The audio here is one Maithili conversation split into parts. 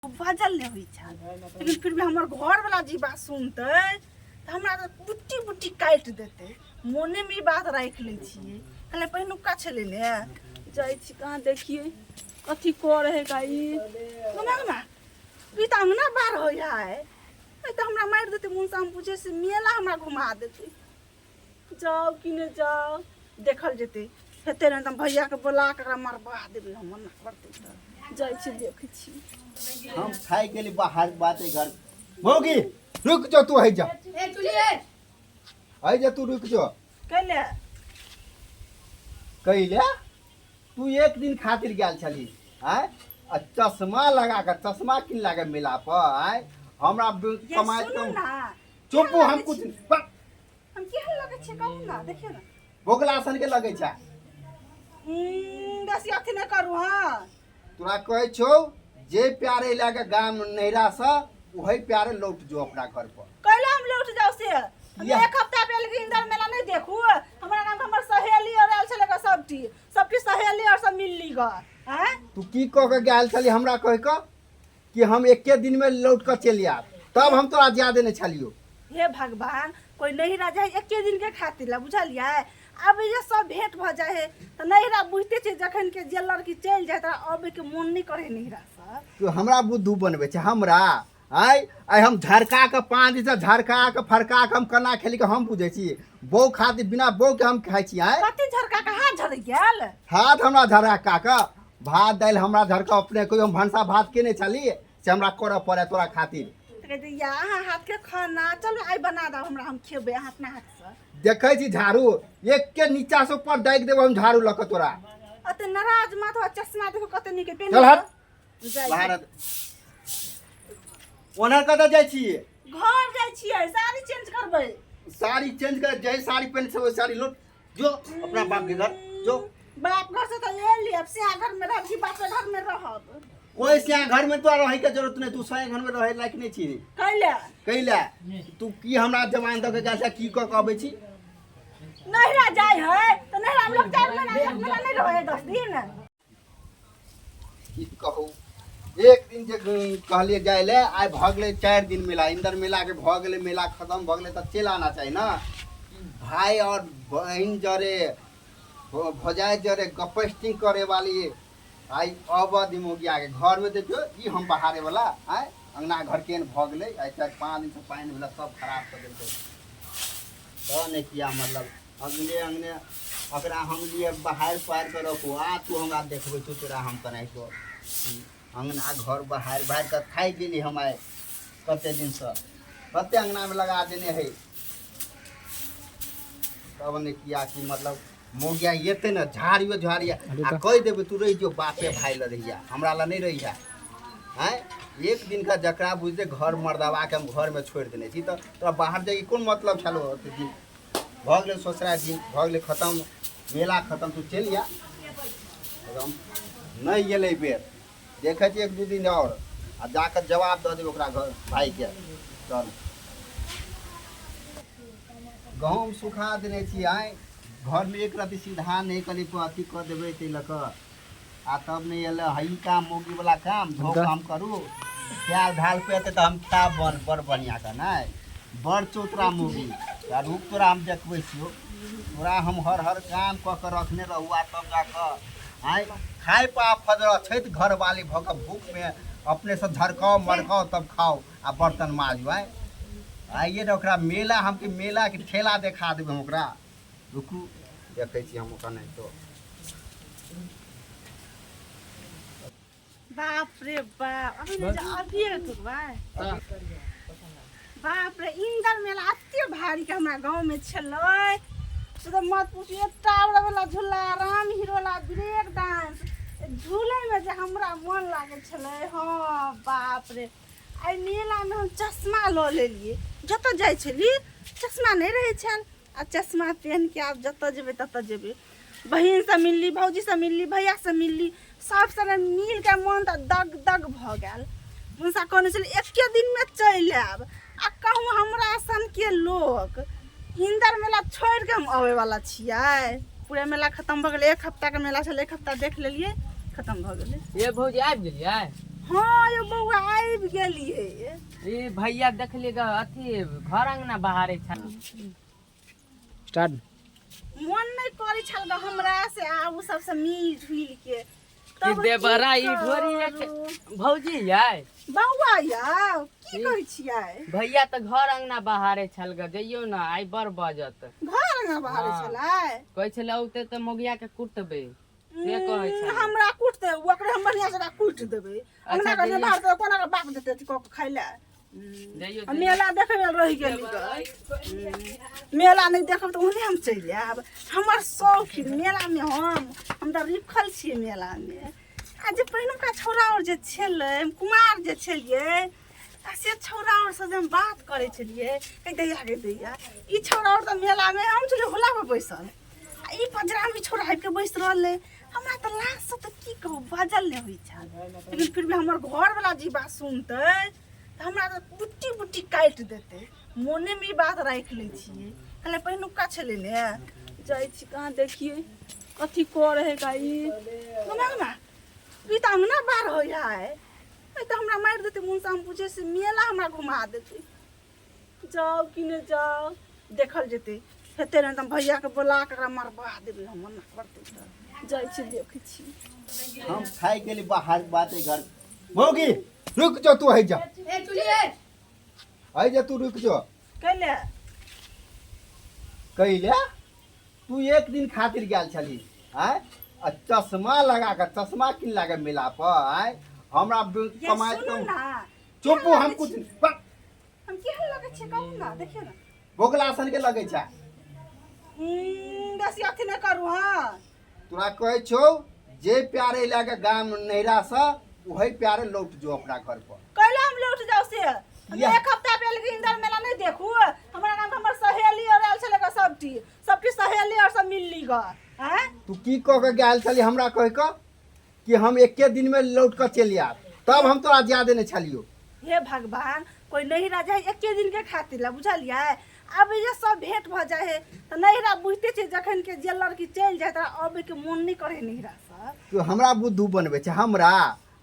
बाजल नहि होइ छल, लेकिन फिर भी हमर घरवला जे बात सुनतै तऽ हमरा तऽ बुट्टी बुट्टी काटि देतै। मोनेमे ई बात राखि लै छियै, कहले पहिलुका छलै ने। जाइ छी कहाँ, देखियै कथी करै है का ई। गमा गमा ई तऽ अङ्गना बार होइ है, तऽ हमरा मारि देतै मुनसा। हम बुझै से मेला हमरा घुमा देतै। जाउ कि नहि जाउ, देखल जेतै। हेतै ने तऽ हम भैयाके बोला कऽ एकरा मरबा देबै। हम मना करतै तऽ जाइ छी, देखै छी। हम खाइ गेली बाहर बात है घर। भौगी, रुक जो तू, है जा। ए चुलिए। है जा तू, रुक जो। कैले? कैले तू एक दिन खातिर गेल छली आय, आ चश्मा लगा के, चश्मा किन लागे मेला पर आय हमरा ये कमाई सुनू कम ना। चुप। केहन हम लगै कुछ छी? बक, हम केहन लगै छियै, कहू ना, देखियौ ना। बोगला सन के लगै छै। बेसी अथी नहि करू। हँ, तोरा कहै छौ जे प्यारे लए के गाम नैहरा से, वही प्यारे लौट जो अपना घर पर। कैला हम लौट जाउ से? हम एक हफ्ता भेल कि इंदर मेला नहीं देखू। हमरा नाम हमर सहेली और आयल छलै सबटी सबटी सहेली और सब मिलली ग आँय। तू की कह के गेल छली हमरा कह के कि हम एके दिन में लौट के चलि आयब, तब हम तोरा जा देने छलियो। हे भगवान, कोई नैहरा जाए एके दिन के खातिर ला, बुझलियै? आब जे सब भेंट भऽ जाइ है तऽ नैहरा बुझते छै, जखन के जे लड़की चलि जाय तऽ अबै के मोन नहि करे नैहरा से। तू हमरा बुद्धू बनबै छै हमरा? आय आइ हम झरका के 5 दिनसँ झरका के फरका के हम केना खेली के हम बुझै छी। बौ खातिर बिना बौ के हम खाइ छी आय। कते झरका के हाथ झरक गेल? हाथ हमरा झरका के भात दालि हमरा झरका अपने कहियो हम भनसा भात केने छली से हमरा करऽ पड़े तोरा खातिर। तऽ कहै छै, या अहाँ हाथके खाना चलू आइ बना दब हमरा, हम खेबै अहाँ अपना हाथसँ। देखै छी झाड़ू एक के नीचा से ऊपर दागि देबो हम झाड़ू लऽ के तोरा। अते नाराज मत हो, चश्मा देखो कते नीक पेन। चल हट। जाइ छी। बाहर ओनहर कतऽ जाइ छी? घर जाइ छियै, साड़ी चेंज करबै। साड़ी चेंज कर, जै साड़ी पहिने छै ओहि साड़ी लौट जो अपना बाप के घर जो। बाप घर से तऽ एली, अब सिया घर में रहब कि बाप घर में रहब? कोई सिया घर में तोरा रहे के जरूरत नहीं, तू सिया घर में रहे लायक नहीं छी। कैले? कैले तू की हमरा जवान दऽ के गेल छह, की कऽ के अबै छी? नैहरा जाइ है तऽ नैहरा हम लोग 4 महीना 1 महीना नहीं रहे 10 दिन। की कहू, एक दिन जे कहलियै जाय ले, आइ भऽ गेलै 4 दिन मेला, इंदर मेला के भऽ गेलै। मेला खत्म भऽ गेलै तऽ चलि आना चाही ने। भाय और बहिन जरे, भौजाइ जरे गपस्टिंग करे वाली आइ अवधि मोगिया के घर में देखियो ई हम बहारे वाला आइ अंगना घर केहन भऽ गेलै। आइ 4-5 दिनसँ पानि भेलै, सब खराब कऽ देलकै। तऽ नहि किया मतलब अगले अङ्गने ओकरा हम लिए बहारि पारि कऽ रखू, आ तू हमरा देखबै छौ तोरा हम केनाहितो अङ्गना घर बहारि बहारि कऽ थाकि गेली हम आइ कते दिनसँ, कते अङ्गनामे लगा देने है। तब नहि किया कि मतलब मौगिया एतै ने झाड़ियो झाड़िया आ कहि देबै तू रहि जो बापे भाय लए रहिया, हमरा लए नहि रहिया। आँय, एक दिनका जकरा बुझते घर मर्दबाके हम घरमे छोड़ि देने छी तऽ तोरा बाहर जाइके कोन मतलब छलौ? ओते दिन भऽ गेलै, ससुरा दिन भऽ गेलै खतम, मेला खतम, तू चलि आ। एकदम नहि गेलै बेर, देखै छी 1-2 दिन आओर आ जाकऽ जवाब दऽ देबै ओकरा घर भाइके। चल, गहूँम सुखा देने छी आइ घरमे, एक रति सीधा नहि कहली अथी कऽ देबै ताहि लऽ कऽ आ तब नहि एलै है ई काम मौगीवला काम धो काम करू। प्याज ढाल पे एतै तऽ हम खायब बड़ बड़ बढ़िआँ के नहि बड़ चौतरा मौगी आ रुक, तोरा हम देखबै छियौ। तोरा हम हर हर काम कऽ कऽ रखने रहू आ तब जा कऽ आँय खाय पा फजर छथि घरवाली भऽ कऽ भूखमे अपनेसँ झरकाउ मरकाउ तब खाउ आ बर्तन माजू। आँय, आइए ने ओकरा मेला हम कि मेलाके ठेला देखा देबै हम ओकरा। रुकू, देखै छी हम ओकरा। नहि तो बाप रे बाप, अभी नहीं जा, अभी रुकबै। बाप रे, इंदर मेला एते भारी के हमरा गाँव में छलै से तऽ मत पूछू। एकटा वाला झूला, राम हीरो वाला, ब्रेक डांस, झूले में जे हमरा मन लागै छलै। हँ, बाप रे, एहि मेलामे हम चश्मा लऽ लेलियै। जतऽ जाइ छली चश्मा नहि रहै छल, आ चश्मा पहिनके आब जतऽ जेबै ततऽ जेबै। बहिनसँ मिलली, भौजीसँ मिलली, भैयासँ मिलली, सब सङ्गे मिलके मोन तऽ दग दग भऽ गेल। मुनसा कहने छलै एके दिनमे चलि आयब, आ कहूँ हमरा सनके लोक इन्दर मेला छोड़िके हम अबैवला छियै। पूरा मेला खतम भऽ गेलै। एक हफ्ताके मेला छलै, एक हफ्ता देख लेलियै, खतम भऽ गेलै। ये भौजी, आबि गेलियै? हाँ यौ बौआ आबि गेलियै। ए भैया देखलिए ग अथी घर अंगना बाहरे छल। स्टार्ट। मन नहि करै छल ग हमरा से आब सबसँ मिल जुलि के। कि तब की देवरा ई ढोरी करू? भौजी यै। बौआ यौ की की? कहै छियै? भैया तऽ घर अंगना बाहरे छल ग, जइयौ ने आइ बड़ बजत। घर अंगना बाहरे हाँ। छलै? कहै छलै औते तऽ मोगिया के कुटबै से कहै छलै। हमरा कुटतै ओकरे हम बढ़िआँ जकाँ कुटि देबै। अंगना के जइयौ। बाहर कोना के बाप देतै अथी कऽ के खाइ लए। जइयौ। आ मेला देखै लए रहि गेली ग। मेला नहि देखब तऽ ओहने हम चलि आयब। हमर शौक मेलामे, हम तऽ रिफल छियै मेलामे। आ जे पहिलुका छौड़ा आओर जे छलै, हम कुमार जे छलियै, आ से छौड़ा आओर से जे हम बात करै छलियै, गे दैया गे दैया, ई छौड़ा आओर तऽ मेलामे हम छलियै हुलापर बैसल, आ ई पजरामे ई छौड़ा आबिके बैस रहलै। हमरा तऽ लाजसँ तऽ की कहू बाजल नहि होइ छल, लेकिन फिर भी हमर घरवला जे ई बात सुनतै तऽ हमरा तऽ बुट्टी बुट्टी काटि देतै। मोनेमे ई बात राखि लै छियै, कहले पहिलुका छलै ने। जाइ छी कहाँ देखियै कथी करै है का ई। गमा गमा ई तऽ अङ्गना बार होइ है, ई तऽ हमरा मारि देतै। मुनसा हम पूछै से मेला हमरा घुमा देतै। जाउ कि नहि जाउ देखल जेतै, हेतै नहि तऽ हम भैयाके बोला कऽ एकरा मरबा देबै। हम मना करतै तऽ जाइ छी देखै छी। हम खाइ गेली बाहर बात है घर। भौगी रुक जो तू, है जा है जा तू, रुक जो। कैले? कैले तू एक दिन खातिर गेल छली आय, आ चश्मा लगा के चश्मा किन लागे मेला पर आय हमरा ये कमाई सुनू कम ना। चुप केहन हम लगै कुछ छी? हम केहन लगै छियै कहू ना, देखियौ ना। बोगला सन के लगै छै। बेसी अथी नहि करू। हँ तोरा कहै छौ जे प्यारे लए के गाम नैहरा से वही प्यारे लौट जो अपना घर पर। कैला हम लौट जाउ से? हम या। एक हफ्ता पहले के इंदर मेला नहीं देखू। हमरा नाम हमर सहेली और आयल छलै ग, सबटी सबटी सहेली और सब मिलली ग। हैं तू की कह के गेल छली हमरा कह के कि हम एके दिन में लौट के चलि आयब, तब हम तोरा जा देने छलियो। हे भगवान, कोई नैहरा जाए एके दिन के खातिर ला, बुझलियै? अब जे सब भेंट भऽ जाइ है तऽ नैहरा बुझते छै, जखन के जे लड़की चलि जाय तऽ अबै के मोन नहि करे नैहरा से। तू हमरा बुद्धू बनबै छै हमरा?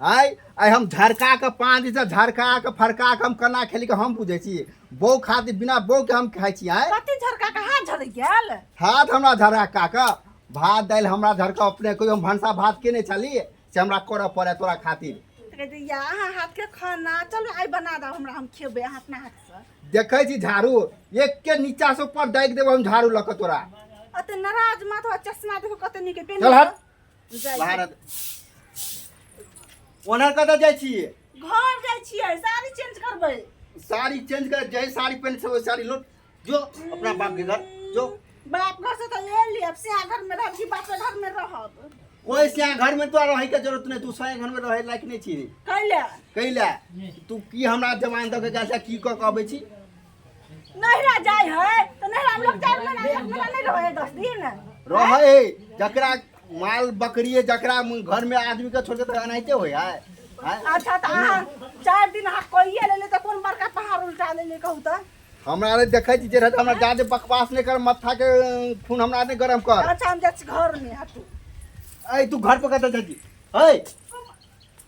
आय आइ हम झरका के 5 दिनसँ झरका के फरका के हम केना खेली के हम बुझै छी। बौ खातिर बिना बौ के हम खाइ छी आय। कथी झरका के हाथ झरक गेल? हाथ हमरा झरका के भात दालि हमरा झरका अपने कहियो हम भनसा भात केने छली से हमरा करऽ पड़े तोरा खातिर। तऽ कहै छै, या अहाँ हाथके खाना चलू आइ बना दब हमरा, हम खेबै अहाँ अपना हाथसँ। देखै छी झाड़ू एक के नीचा से ऊपर दागि देबो हम झाड़ू लऽ के तोरा। अते नाराज मत हो, चश्मा देखो कते नीक पेन। चल हट। जाइ छी। बाहर ओनहर कतऽ जाइ छी? घर जाइ छियै, साड़ी चेंज करबै। साड़ी चेंज कर, जै साड़ी पहिने छै ओहि साड़ी लौट जो अपना बाप के घर जो। बाप घर से तऽ एली, अब सिया घर में रहब कि बाप के घर में रहब? कोई सिया घर में तोरा रहै के जरूरत नहीं, तू सिया घर में रहै लायक नहीं छी। कैले? कैले तू की हमरा जवान दऽ के गेल छह, की कऽ के अबै छी? नैहरा जाइ है तऽ नैहरा में लोग 4 महीना 1 महीना नहीं रहै है, 10 दिन रहै जकरा माल बकरी है, जकरा घर में आदमी के छोड़ के तऽ एनाहिते होइ है आँय? अच्छा तऽ अहाँ 4 दिन अहाँ कहिए लेले तऽ कोन बड़का पहाड़ उल्टा लेले कहू तऽ? हमरा नहि देखै छी जे रहत, हमरा जादे बकवास नहि कर, माथा के खून हमरा नहि गरम कर। अच्छा हम जाइ छी घर में, हटू। ऐ तू घर पर कतऽ जाइ छी? ऐ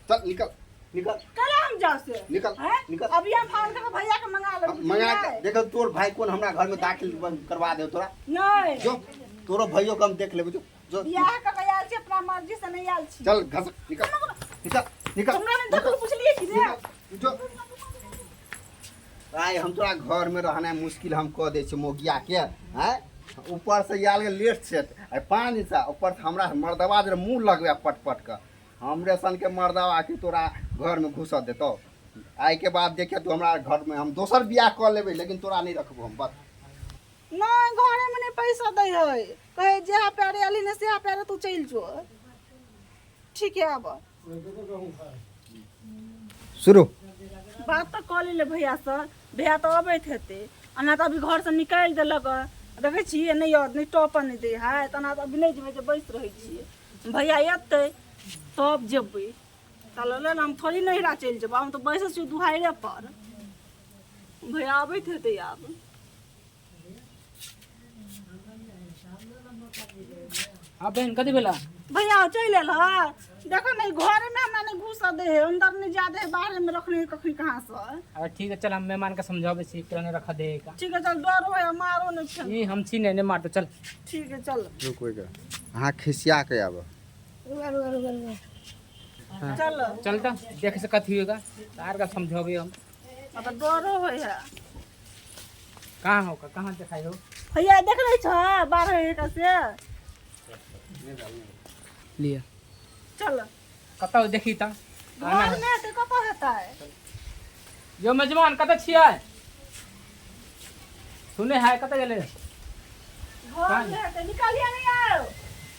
चल निकल निकल। कल हम जाओ से? निकल, हैं? निकल। अभी हम फोन करके भैया के मंगा लेब। मंगा के देखो तोर भाई कोन हमरा घर में दाखिल करवा दे तोरा। नहीं जो तोरो भाइयों के हम देख लेबै, जो जो। बियाह कऽ के आयल छी, अपना मर्जी से नहीं आयल छी। चल घस निकल निकल निकल। हमरा नहि देखल पुछलियै कि ने? निकल, जो आइ हम तोरा घर में रहना मुश्किल हम कऽ दै छी मोगिया के। आँय ऊपर से आयल के लेट सेट आइ 5 दिनसँ, ऊपर से हमरा मर्दवा जे मुँह लगबै पट पट कऽ, हमरे सन के मर्दवा कि तोरा घर में घुसऽ देतौ? आइ के बाद देखिए तू हमरा घर में, हम दोसर बियाह कऽ लेबै लेकिन तोरा नहि रखबो हम बस। नहीं घरे में नहीं पैसा दै है, कहे जेहा प्यारे अली ने सेहा प्यारे तू चलि जो। ठीक है अब शुरू। बात तऽ कऽ लेले भैया से, भैया तऽ अबैत हेतै। एना तऽ अभी घरसँ निकालि देलक, देखै छियै नहि आओत नहि टॉप नहि दै है तऽ एना तऽ अभी नहि जेबै, जे बैस रहै छियै। भैया एतै तब जेबै। तऽ ले हम थोड़ी नैहरा चलि जेबै, हम तऽ बैसै छियै दुहाइरे पर। भैया अबैत हेतै आब। हाँ बहन, कथी भेला? भैया चलि एल हँ? देखो नहीं घरे में हमरा नहीं घुस दे है, अंदर नहीं जा दे है, बाहर में रखने है कखनी कहाँ से। अरे ठीक है, चल हम मेहमान के समझाबै छी केना नहि रखऽ दे का। ठीक है चल, डरो है मारो नहीं चल। ई हम छी नहि नहि मारतो, चल। ठीक है चल। रुक ओहिके अहाँ खिसिया के आब। रुका रुका रुका रुका, चल। चल तऽ देख से कथी होगा, आर का समझाबै हम। मतलब डरो है है। कहाँ हो, कहाँ देखाइ हो? भैया देख रही छ 12 एक से। लिअ। चल। कतऽ देखी तऽ? घर में हेतै, कतऽ हेतै? यो मेजबान कतऽ छियै? सुने है कतऽ गेलै? घर में हेतै, निकालिए नहीं आयो।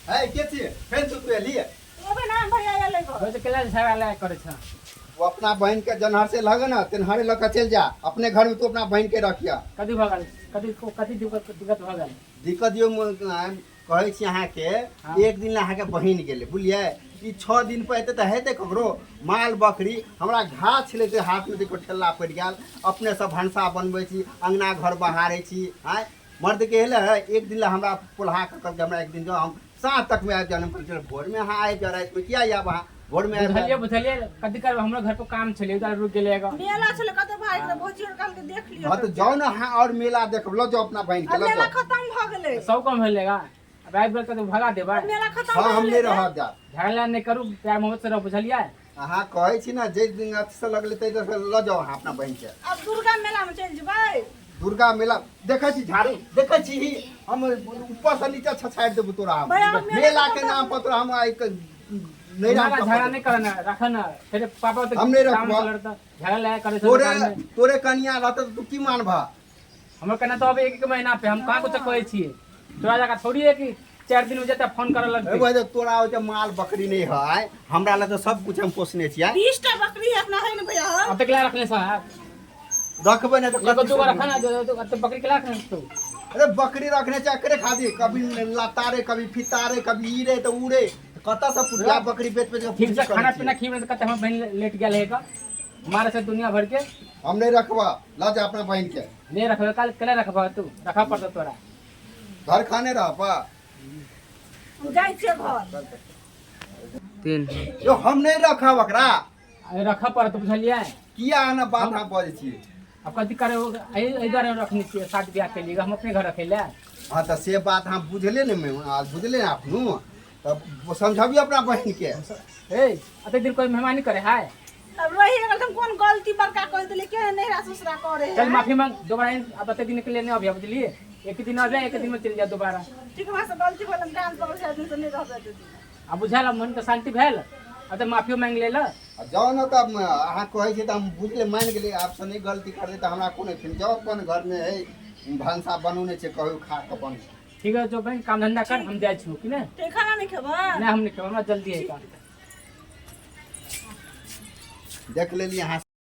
है के छियै? फेर सुतबै लिए। ओबे नाम भैया एलै घर। वैसे केला झगड़ा लगा करै छ? वो अपना बहन के जनहर से लगे ना तेनहरे लऽ के चलि जा, अपने घर में तू अपना बहन के रखिया। कथी भऽ गेल? कथी कथी दिक्कत दिक्कत भऽ गेल? दिक्कत यो कहै छी अहाँके। हाँ। एक दिन ला अहाँके बहिन गेलै बुझलियै, ई 6 दिन पर एतै तऽ हेतै ककरो माल बकरी? हमरा घास छलै से हाथमे देखियौ ठेला पड़ि गेल। अपने सब भनसा बनबै छी, अङ्गना घर बहारै छी। आँय मर्दके हेलै है, एक दिन ला हमरा पोल्हा कऽ कहलकै हमरा एक दिन जाउ, हम साँझ तकमे आबि जायब। हम कहलियै चल भोरमे अहाँ आबि जाउ, रातिमे किया आयब अहाँ, भोरमे आबि बुझलियै जायब। बुझलियै, कथी करबै? हमरो घर पर काम छलै, ओहि दुआरे रुकि गेलै एगो। मेला छलै कते भाई के भौजी और कहलकै देख लियौ। हँ तऽ जाउ ने अहाँ आओर मेला देखब, लऽ जाउ अपना बहिनके। अब लऽ मेला जाउ। खत्म भऽ गेलै। सब कम भेलै गा, अब आबि गेल तऽ भगा देबै? अब मेला खत्म हँ भऽ हम नहि गेलै। रहब जायब। झगड़ा नहि करू, प्यार मोहब्बत से रहू, बुझलियै? अहाँ कहै छी ने जे दिन अथीसँ लगलै ताहि दिनसँ लऽ जाउ अहाँ अपना बहिनके। अब दुर्गा मेला में चलि जेबै। दुर्गा मेला देखै छी, झाड़ू देखै छी, हम ऊपरसँ नीचा छछाड़ि देबौ तोरा हम। भैया, हम मेला मेला के नाम पर तोरा हम आइ नहि झगड़ा राखब। झगड़ा नहि करना, रख ना, फेर पापा तऽ हम नहि रखबो। काम से लड़ता, झगड़ा लगा करै छै तोरे दुकान में। तोरे कनिया रहतौ तऽ तू की मानबह? हमर कहना तो अब एक एक महीना पे हम कहाँ कुछ कहै छियै, तोरा जकाँ थोड़ी है कि 4 दिन में जेतै फोन करऽ लगतै। भाई तोरा ओते माल बकरी नहीं है, हमरा लग तऽ सब कुछ हम पोसने छियै। 20 टा बकरी है अपना, है ने भैया? अब तक ला रखने साहब। रखबै नहि तऽ एगो कथी दूगो से- रखा ना, जो अब तो बकरी के ला रखने तू। अरे बकरी रखने छै एकरे खातिर, कभी लतारे कभी फितारे कभी ई रे तऽ उ रे, कतऽ से पुरिया बकरी बेच बेच के ठीक से पूंजी करै खाना छियै? पीना खिएबै तऽ कते हमर बहिन लेट गेल है का मारे से दुनिया भर के। हम नहीं रखबा, लऽ जा अपना बहिन के। नहीं रखबे कल केला रखबा तू, रखा पड़तो तोरा। घर खाने रह पा। हम जाइ छियै घर। 3 यो हम नहीं रखब ओकरा। अरे रखऽ पड़त, बुझलियै? किया एना बात अहाँ बजै छियै? अब कथी करे, एहि एहि दुआरे रखने छियै, शादी ब्याह के लिए हम अपने घर रखै लए। हाँ तऽ से बात अहाँ बुझले ने, बुझले ने अपनो तब समझाबियौ अपना बहिन के। ए अते दिन कोई मेहमानी करे है? अब रही गेल तऽ हम कोन गलती बड़का कर देली के नहिरा ससुरा करे है? चल माफी मांग दोबारा, अब अते दिन के लिए नहीं अभी, बुझलिए? एक दिन अबे, एक दिन में चल जा दोबारा। ठीक है, से गलती भेल, हम कान पकड़ से दिन से नहीं रहबै दीदी। अब बुझायल, अब मन के शांति भेल, अब तऽ माफियो मांगि लेल। आ जाउ ने तब अहाँ कहै छियै तऽ हम बुझले मानि गेलियै, आबसँ नहि गलती करबै तऽ हमरा कोनो फिर जाउ अपन घरमे है भनसा बनौने छै, कहू खा कऽ अपन। ठीक है जो बहन, काम धंधा कर, हम जाइ छी कि नहि? ठीक, खाना नहीं खेबै? नहि, हम नहि खेबै, हमरा जल्दी है काम। देख लेलियै अहाँ।